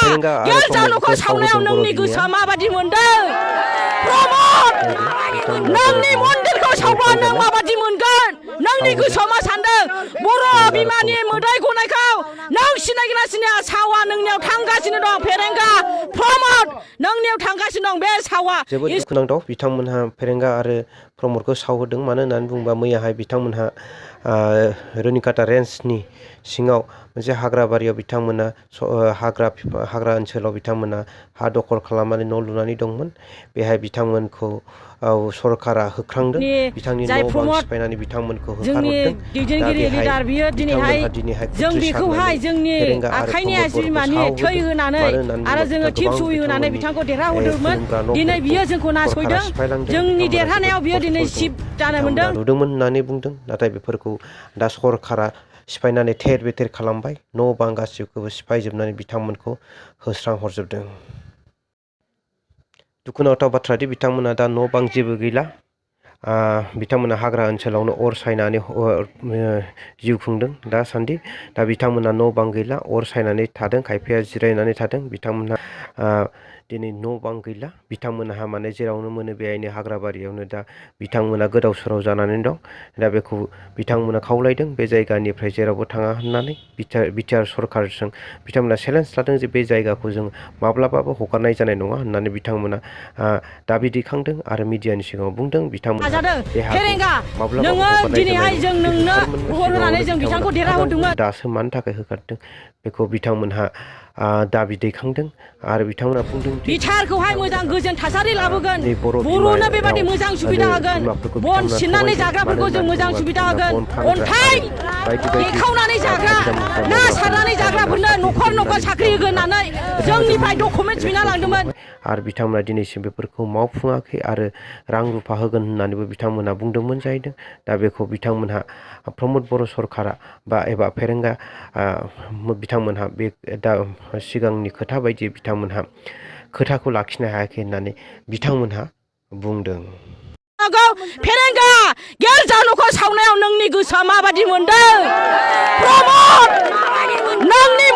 गेल जालुखौ सावनायाव नोंनि गोसोआ माबादि मोनदों प्रमद नोंनि मन्दिरखौ सावबा नों माबादि मोनगोन नोंनि गोसोआव मा सानदों बर' बिमानि मोदाय गनायखौ नों सिनायगोना सिनाया सावा नोंनियाव थांगासिनो दं फेरेंगा प्रमद नोंनियाव थांगासिनो दं बे सावा जोबोद दुखुनांथाव बिथांमोनहा फेरेंगा आरो प्रमदखौ सावहोदों मानो होननानै बुङोबा मैयाहाय बिथांमोनहा रुनिकाटा रेन्जनि सिङाव मोनसे हाग्रा बारियाव बिथांमोना हाग्रा ओनसोलाव बिथांमोना हा दखल खालामनानै न' लुनानै दंमोन बेहाय बिथांमोनखौ सरकारा होख्रांदों बिथांनि न' बां सिफायनानै बिथांमोनखौ होखारहरदों दैदेनगिरि लिडार बियो दिनैहाय जों बेखौहाय जोंनि आखाइनि बिमानि थै होनानै आरो जोङो टिप सुइ होनानै बिथांखौ देरहाहोदोंमोन दिनै बियो जोंखौ नासयदों जोंनि देरहानायाव बियो दिनै सिप जानो मोनदों नुदोंमोन होननानै बुंदों नाथाय बेफोरखौ दा सरकारा सिफायनानै थेर बेथेर खालामबाय न' बां गासिबखौबो सिफायजोबनानै बिथांमोनखौ होस्रां हरजोबदों दुखुनांथाव बाथ्रादि बिथांमोना दा न' बां जेबो गैला बिथांमोना हाग्रा ओनसोलावनो अर सायनानै जिउ खुंदों दासान्दि दा बिथांमोना न' बां गैला अर सायनानै थादों खायफाया जिरायनानै थादों बिथांमोनहा दिनै न' बां गैला बिथांमोनहा माने जेरावनो मोनो बेहायनो हाग्रा बारियावनो दा बिथांमोना गोदाव सोराव जानानै दं दा बेखौ बिथांमोना खावलायदों बे जायगानिफ्राय जेरावबो थाङा होननानै बिटिआर सरकारजों बिथांमोना चेलेन्ज लादों जे बे जायगाखौ जों माब्लाबाबो हगारनाय जानाय नङा होननानै बिथांमोना दाबि दैखांदों आरो मिडियानि सिगाङाव बुंदों बिथांमोना दासो मानि थाखाय होखारदों बेखौ बिथांमोनहा दाबि दैखांदों आरो बिथांमोना बुंदों बिटिआरखौहाय मोजां गोजोन थासारि लाबोगोन बर'नो बेबादि मोजां सुबिदा होगोन बन सिननानै जाग्राफोरखौ जों मोजां सुबिदा होगोन अन्थाइ देखावनानै जाग्रा ना सारनानै जाग्राफोरनो न'खर न'खर साख्रि होगोन होननानै जोंनिफ्राय डकुमेन्टस बिना लांदोंमोन आरो बिथांमोना दिनैसिम बेफोरखौ मावफुङाखै आरो रां रुफा होगोन होननानैबो बिथांमोना बुंदोंमोन जाहैदों दा बेखौ बिथांमोनहा प्रमद बर' सरकारा एबा फेरेंगा बिथांमोनहा बे दा सिगांनि खोथा बायदि बिथांमोनहा खोथाखौ लाखिनो हायाखै होननानै बिथांमोनहा बुंदों फेरेंगा गेल जालुखौ सावनायाव नोंनि गोसोआ माबादि मोनदों प्रमद नोंनि